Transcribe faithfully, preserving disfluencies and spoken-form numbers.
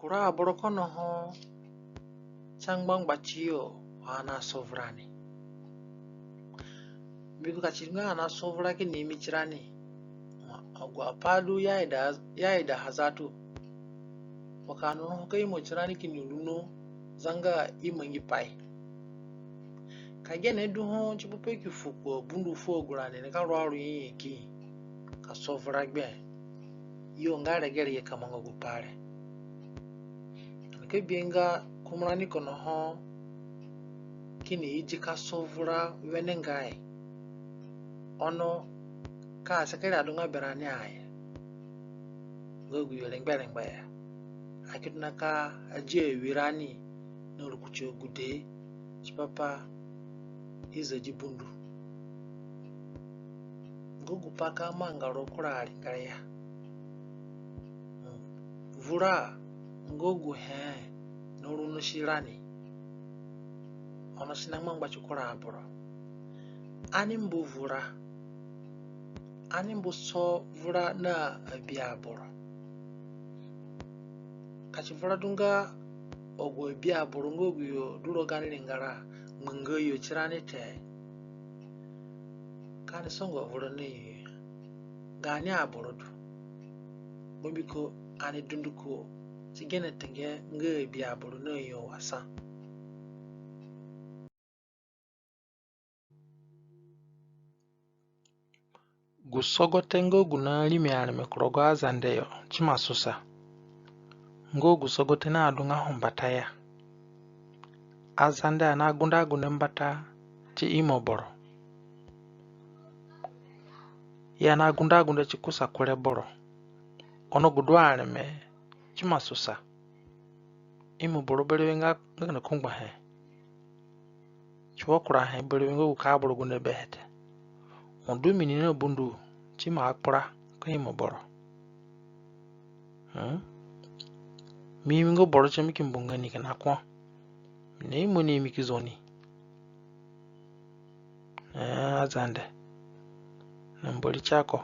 Kura aboro kono ho ti angbangba tiyo ho ani asovura ni. Mbiko ka ti du nga ani asovura kini imi tirani, agu apai du i aida, i aidaha zatu. Wa ka ani ru ho ka imo tirani kini runo zanga i mangipai. Ka gene du ho tipa pa ki fu kua bundu fu agu rani nika ru aru nyanyaki ka sovura gbe, yo nga regerege ka manga gupai re. Ani ka bi nga kumurani kono ho kini idi ka sovura wenengai. Ono ka asekere adunga berani aya nga gu yo rengbe rengbe ya. Aki tona ka adi awirani na rukutu agude tipa pa i zadi bundu. Nga gupai ka manga ro kura aringara ya. Vura nga guhe na runosi rani. Ono si na ngbangba ti kura aboro. Ani mbu vura. Ani mbu so vura na abi aboro. Ka ti vura du nga agu abi aboro nga agu yo du rogo gaani ringara ngbanga yo tirani te, ka ani songo vura na yo ya. Gaani aboro du. Mbiko ani dunduko ti gene tenge nga abi aboro na yo wa sa. Gu sogote nga gu narimi areme ku rogo Azande yo ti ima susa. Nga gu sogote naadunga ho mbata ya. Azande anagunde agunde mbata ti imo boro. I anagunde agunde ti kusa kure boro. Ono gu du areme ti ima susa. Imo boro berewe nga, nga kina kungbahe. Ti wo kurahe berewe nga gu ka aboro gunde behe te. Ho du mi ni na bundu ti ima kpura ka imo boro. Hmm? Mi imi nga boro ti mi ki mbunga ni kina ko. Mi na imo ni mi ki zo ni. Eh, Azande. Na Mbori ti ako.